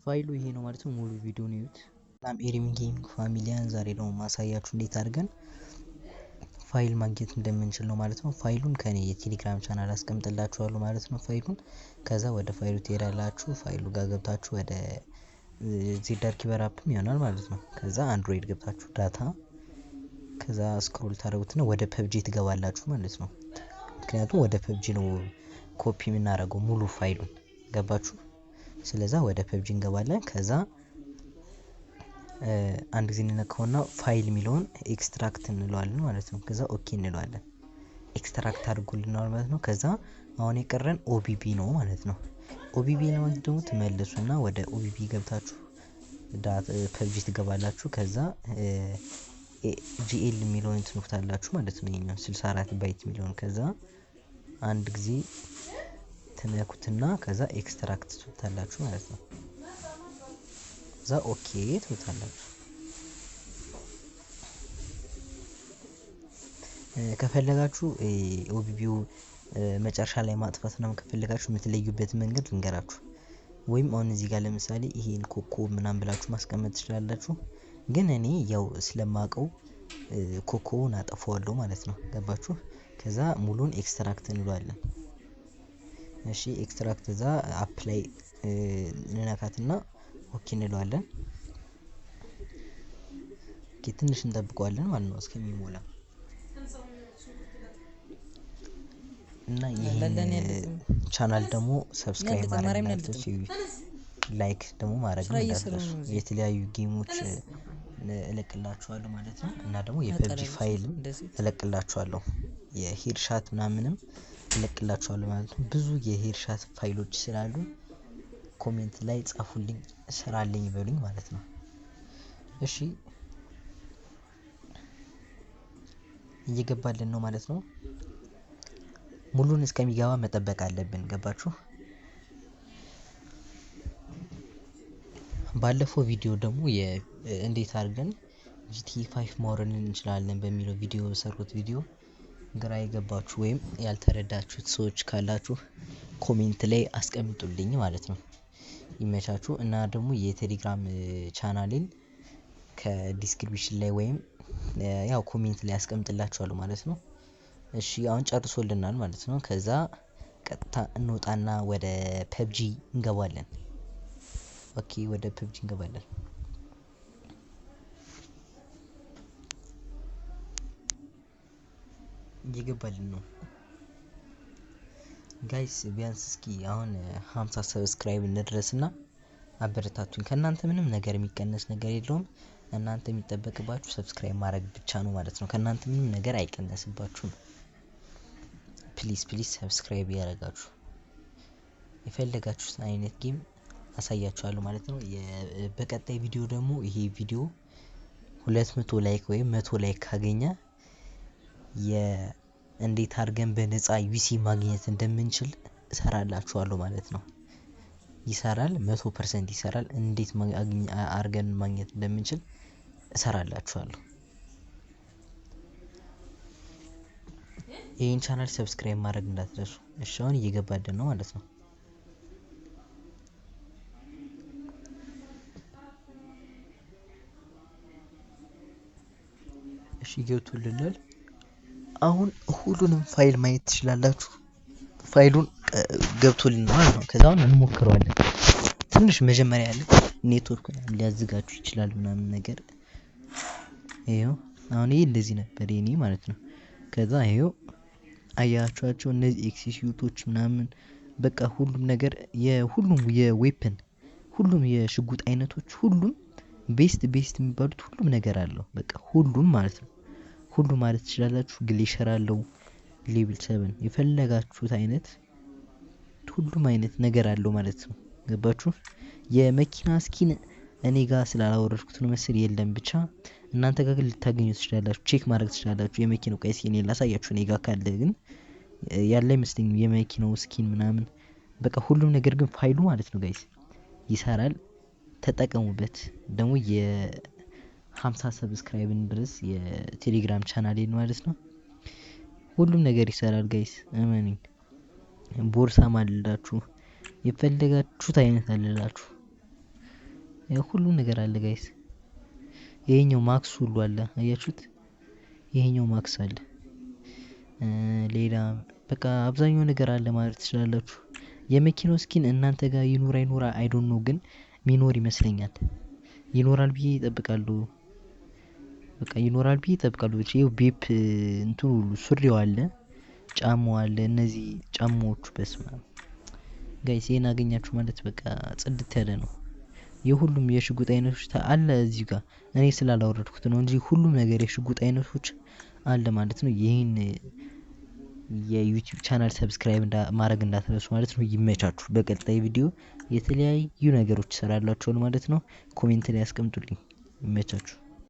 ፋይሉ ይሄ ነው ማለት ነው። ሙሉ ቪዲዮውን እዩት። ሰላም ኤርሚ Gaming family ያን፣ ዛሬ ደግሞ ማሳያችሁ እንዴት አድርገን ፋይል ማግኘት እንደምንችል ነው ማለት ነው። ፋይሉን ከኔ የቴሌግራም ቻናል አስቀምጥላችኋለሁ ማለት ነው። ፋይሉን ከዛ ወደ ፋይሉ ትሄዳላችሁ። ፋይሉ ጋር ገብታችሁ ወደ ZArchiver app ም ይሆናል ማለት ነው። ከዛ Android ገብታችሁ data፣ ከዛ scroll ታደርጉትና ወደ PUBG ትገባላችሁ ማለት ነው። ምክንያቱም ወደ PUBG ነው ኮፒ የምናደርገው ሙሉ ፋይሉን፣ ገባችሁ? ስለዛ ወደ PUBG እንገባለን። ከዛ አንድ ጊዜ እንነካውና ፋይል የሚለውን extract እንለዋለን ማለት ነው። ከዛ okay እንለዋለን። Extract አድርጎልናል ማለት ነው። ከዛ አሁን የቀረን OBB ነው ማለት ነው። OBB ለማለት ደግሞ ትመለሱና ወደ OBB ገብታችሁ PUBG ትገባላችሁ። ከዛ GL የሚለውን ትነኩታላችሁ ማለት ነው። ይሄኛው 64 byte የሚለውን ከዛ አንድ ጊዜ ትነኩትና ከዛ extract ትሉታላችሁ ማለት ነው። ከዛ okay ትሉታላችሁ። ከፈለጋችሁ OBB ው መጨረሻ ላይ ማጥፋት ነው ከፈለጋችሁ የምትለዩበት መንገድ ልንገራችሁ። ወይም አሁን እዚህ ጋር ለምሳሌ ይሄን ኮኮብ ምናምን ብላችሁ ማስቀመጥ ትችላላችሁ። ግን እኔ ያው ስለማውቀው ኮኮቡን አጠፋዋለሁ ማለት ነው። ገባችሁ? ከዛ ሙሉን extract እንለዋለን። እሺ extract፣ እዛ apply እንነካትና okay እንለዋለን። Okay ትንሽ እንጠብቀዋለን ማለት ነው እስከሚሞላ። እና ይህን ቻናል ደግሞ subscribe ማድረግ እንዳትረሱ፣ like ደግሞ ማድረግ እንዳትረሱ። የተለያዩ game ኦች እለቅላችኋለሁ ማለት ነው። እና ደግሞ የ PUBG ፋይልም እለቅላችኋለሁ፣ የ headshot ምናምንም እለቅላችኋለሁ ማለት ነው። ብዙ የ headshot ፋይሎች ስላሉ comment ላይ ጻፉልኝ፣ ስራልኝ በሉኝ ማለት ነው። እሺ እየገባልን ነው ማለት ነው። ሙሉን እስከሚገባ መጠበቅ አለብን። ገባችሁ? ባለፈው ቪዲዮ ደግሞ እንዴት አድርገን GTA 5 ማውረድ እንችላለን በሚለው ቪዲዮ በሰሩት ቪዲዮ ግራ የገባችሁ ወይም ያልተረዳችሁት ሰዎች ካላችሁ comment ላይ አስቀምጡልኝ ማለት ነው። ይመቻችሁ። እና ደግሞ የቴሌግራም ቻናሌን ከ description ላይ ወይም ያው comment ላይ አስቀምጥላችኋለሁ ማለት ነው። እሺ አሁን ጨርሶልናል ማለት ነው። ከዛ ቀጥታ እንወጣና ወደ PUBG እንገባለን። Okay ወደ PUBG እንገባለን። እየገባልን ነው guys። ቢያንስ እስኪ አሁን 50 subscribe እንድረስና አበረታቱኝ። ከእናንተ ምንም ነገር የሚቀነስ ነገር የለውም። እናንተ የሚጠበቅባችሁ subscribe ማድረግ ብቻ ነው ማለት ነው። ከእናንተ ምንም ነገር አይቀነስባችሁም። Please please subscribe ያደረጋችሁ የፈለጋችሁትን አይነት game አሳያችኋለሁ ማለት ነው። በቀጣይ ቪዲዮ ደግሞ ይሄ ቪዲዮ 200 like ወይም 100 like ካገኘ እንዴት አድርገን በነፃ UC ማግኘት እንደምንችል እሰራላችኋለሁ ማለት ነው። ይሰራል፣ 100% ይሰራል። እንዴት አድርገን ማግኘት እንደምንችል እሰራላችኋለሁ። ይህን channel subscribe ማድረግ እንዳትረሱ። እሺ አሁን እየገባልን ነው ማለት ነው። እሺ ገብቶልናል። አሁን ሁሉንም ፋይል ማየት ትችላላችሁ። ፋይሉን ገብቶልናል ማለት ነው። ከዛ አሁን እንሞክረዋለን። ትንሽ መጀመሪያ ያለ ኔትወርክ ሊያዝጋችሁ ይችላል ምናምን ነገር። ይኸው አሁን ይሄ እንደዚህ ነበር የኔ ማለት ነው። ከዛ ይኸው አያችኋቸው እነዚህ ኤክሲሲዩቶች ምናምን በቃ ሁሉም ነገር የሁሉም የ weapon ሁሉም የሽጉጥ አይነቶች ሁሉም best best የሚባሉት ሁሉም ነገር አለው። በቃ ሁሉም ማለት ነው። ሁሉም ማለት ትችላላችሁ። Glacier አለው፣ level 7 የፈለጋችሁት አይነት ሁሉም አይነት ነገር አለው ማለት ነው። ገባችሁ? የመኪና skin እኔ ጋር ስላላወረድኩት ነው መሰል የለም። ብቻ እናንተ ጋር ግን ልታገኙ ትችላላችሁ። Check ማድረግ ትችላላችሁ። የመኪናው ቀይ skin ላሳያችሁ። እኔ ጋር ካለ ግን ያለ አይመስለኝም የመኪናው skin ምናምን። በቃ ሁሉም ነገር ግን ፋይሉ ማለት ነው guys ይሰራል። ተጠቀሙበት። ደግሞ የ50 subscribe ን ድረስ የቴሌግራም ቻናሌን ማለት ነው። ሁሉም ነገር ይሰራል guys እመኑኝ። ቦርሳም አለላችሁ፣ የፈለጋችሁት አይነት አለላችሁ። ሁሉ ነገር አለ guys። ይሄኛው ማክስ ሁሉ አለ፣ አያችሁት? ይሄኛው ማክስ አለ። ሌላ በቃ አብዛኛው ነገር አለ ማለት ትችላላችሁ። የመኪናው skin እናንተ ጋር ይኑር አይኑር I don't know፣ ግን ሚኖር ይመስለኛል። ይኖራል ብዬ እጠብቃለሁ። በቃ ይኖራል ብዬ እጠብቃለሁ። ብቻ ይኸው ቤፕ እንትኑ ሁሉ ሱሪው አለ፣ ጫማው አለ። እነዚህ ጫማዎቹ በስመ አብ guys፣ ይሄን አገኛችሁ ማለት በቃ ጽድት ያለ ነው። የሁሉም የሽጉጥ አይነቶች አለ እዚህ ጋር፣ እኔ ስላላወረድኩት ነው እንጂ ሁሉም ነገር የሽጉጥ አይነቶች አለ ማለት ነው። ይህን የ YouTube channel subscribe ማድረግ እንዳትረሱ ማለት ነው። ይመቻችሁ። በቀጣይ ቪዲዮ የተለያዩ ነገሮች እሰራላችኋለሁ ማለት ነው። Comment ላይ ያስቀምጡልኝ። ይመቻችሁ።